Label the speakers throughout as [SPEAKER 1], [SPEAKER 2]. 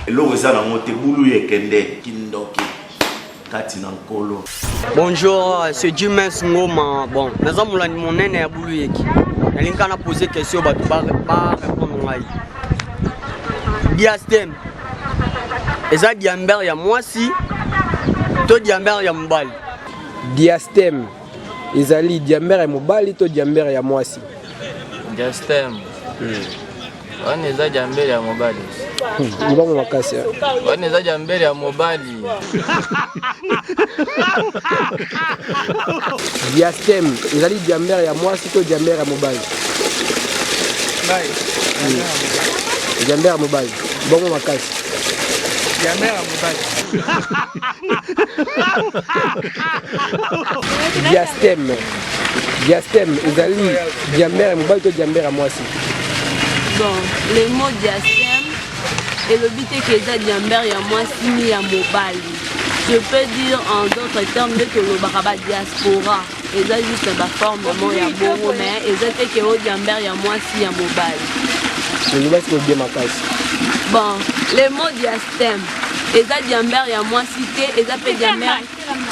[SPEAKER 1] Eloko eza nango te bulu ekende kindoki kati na nkolo.
[SPEAKER 2] Bonjour, c'est Jimes Ngoma. Bon, naza molandi monene ya bulu yeki. Nalingi na poser question bato ba ba répondre ngai. Diastème eza diamber ya mwasi to diamber ya mobali?
[SPEAKER 3] Diastème ezali diamber ya mobali to diamber ya mwasi?
[SPEAKER 4] Diastème. Wana eza jambele ya mobali.
[SPEAKER 3] Libango makasi.
[SPEAKER 4] Wana eza jambele ya mobali.
[SPEAKER 3] Diastème ezali diambere ya mwasi to diambere ya mobali?
[SPEAKER 4] Ngai.
[SPEAKER 3] Diambere ya mobali. Bongo makasi.
[SPEAKER 4] Diambere ya mobali.
[SPEAKER 3] Diastème. Diastème ezali diambere ya mobali to diambere ya mwasi?
[SPEAKER 5] Bon, le mot diastème elobi te ke eza diambere ya mwasi ni ya mobali. Je peux dire en d'autres termes nde tolobaka ba diaspora eza juste baforme moko ya bongo mais eza te ke o diambere ya mwasi ya mobali.
[SPEAKER 3] Oloba sikoyo bien makasi.
[SPEAKER 5] Bon, le mot diastème eza diambere ya mwasi te, eza mpe diambere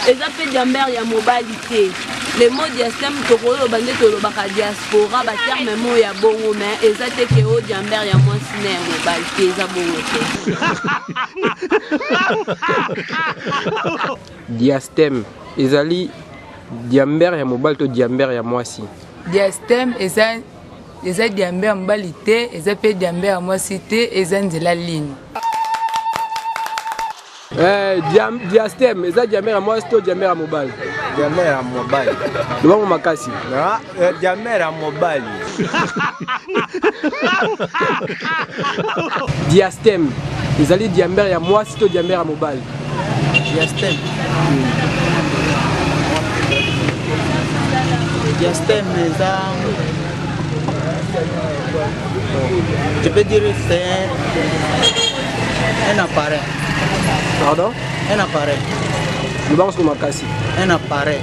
[SPEAKER 5] eza mpe diamber ya mobali te. Le mot diastème tokoloba nde tolobaka diaspora baterme moko ya bongo mais eza te ke o diamber ya mwasi na ya mobali te, eza bongo te.
[SPEAKER 3] Diastème ezali diamber ya mobali to diamber ya mwasi?
[SPEAKER 6] Diastème eza eza diamber ya mobali te, eza mpe diamber ya mwasi te, eza nzela lino.
[SPEAKER 3] Eh, diam, diastème eza diamere ya mwasi to diamere ya mobali?
[SPEAKER 7] Diamere ya mobali.
[SPEAKER 3] Lobango makasi.
[SPEAKER 7] Ah, eh, diamere ya mobali.
[SPEAKER 3] Diastème ezali diamere ya mwasi to diamere ya mobali?
[SPEAKER 8] Diastème. Diastème eza je peux dire c'est un appareil.
[SPEAKER 3] Pardon?
[SPEAKER 8] Un appareil.
[SPEAKER 3] Lobango siko makasi.
[SPEAKER 8] Un appareil.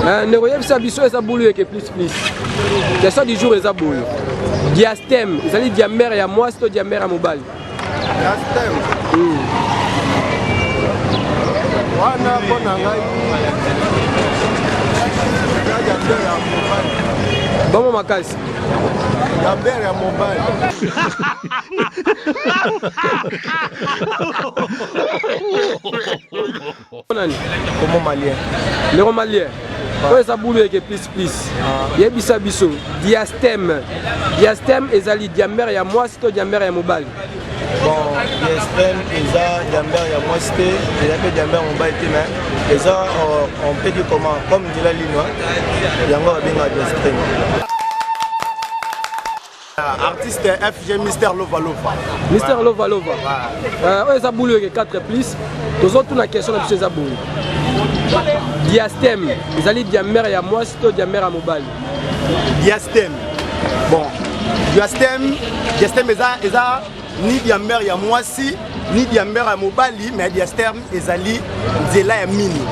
[SPEAKER 3] Eh, ndeko yebisa biso eza bulu eke plus plus. Question du jour eza boye. Diastème ezali diamère ya mwasi to diamère ya mobali?
[SPEAKER 7] Diastème. Wana mpo na ngai eza diamère ya mobali.
[SPEAKER 3] Bongo makasi.
[SPEAKER 7] Diamère ya mobali.
[SPEAKER 3] Nani?
[SPEAKER 7] Komo malien.
[SPEAKER 3] Ndeko malien. Oyo eza bulu eke plus plus. Yebisa biso diastème. Diastème ezali diamère ya mwasi to diamère ya mobali?
[SPEAKER 7] Bon, diastème eza diamère ya mwasi te, eza mpe diamère ya mobali te, mais eza on peut dire comment comme nzela lino yango babengaka diastème. Artiste FG Mister Lova Lova.
[SPEAKER 3] Mister Lova Lova. Oyo eza bulu eke 4 plus. Tozotuna question na biso eza boye. Diastème ezali diamère ya mwasi to diamère ya mobali?
[SPEAKER 7] Diastème. Bon, diastème, diastème eza eza ni diamère ya mwasi ni diamère ya mobali, mais diastème ezali nzela ya mino.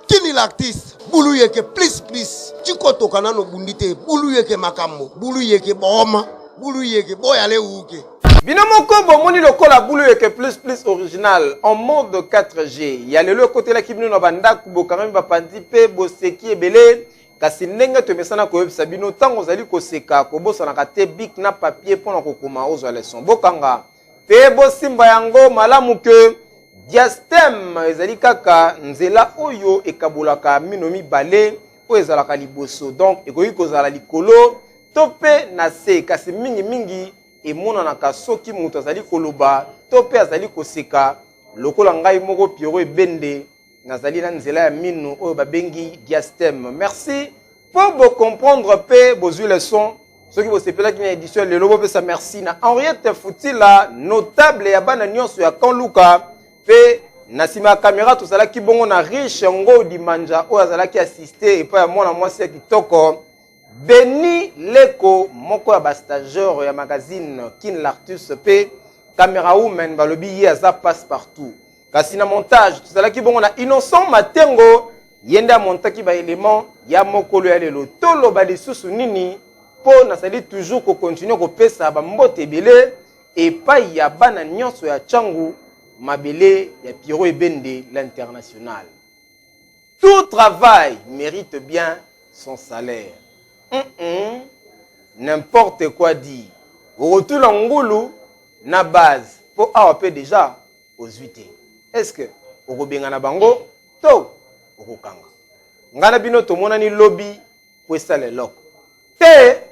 [SPEAKER 9] Kini l'artiste bulu yeke plus plus tikotoka nano bundi te bulu yeke makambo bulu yeke booma bulu yeke boyale uke.
[SPEAKER 10] Bino moko bomoni lokola bulu yeke plus plus original en mode 4G ya lelo ekotelaki bino na bandako, bokangami bapanzi mpe boseki ebele. Kasi ndenge tomesana koyebisa bino, ntango ozali koseka kobosanaka te bic na papier mpo na kokoma ozwa leçon. Bokanga Pe bosimba yango malamu que diastème ezali kaka nzela oyo ekabolaka mino mibale oyo ezalaka liboso. Donc ekoki kozala likolo to pe na se, kasi mingi mingi emonanaka soki moto azali koloba to pe azali koseka, lokola ngai moko Pierrot Ebende nazali na nzela ya mino oyo babengi diastème. Merci po bo comprendre pe bozui leçon. Soki bosepelaki na edition ya lelo, bopesa merci na Henriette Futila, notable ya bana nyonso ya Camp Luka. Pe na nsima ya kamera tozalaki bongo na Riche Ngodi Manja oyo azalaki assiste epai ya mwana mwasi ya kitoko Beni Leko, moko ya ba stagiaire ya magazine Kin L'Artus pe camera woman, balobi ye aza passe partout. Kasi na montage tozalaki bongo na Innocent Matengo, ye nde amontaki ba elements ya mokolo ya lelo. Toloba lisusu nini? Mpo nazali toujours ko continuer kopesa ba mbote ebele epai ya bana nyonso ya Tshangu, mabele ya Pierrot Ebende l'international. Tout travail mérite bien son salaire. N'importe quoi dit. Okotuna ngulu na base mpo awa mpe deja ozwi te. Est-ce que okobengana bango to okokanga? Ngai na bino tomonani lobi mpo esala eloko te.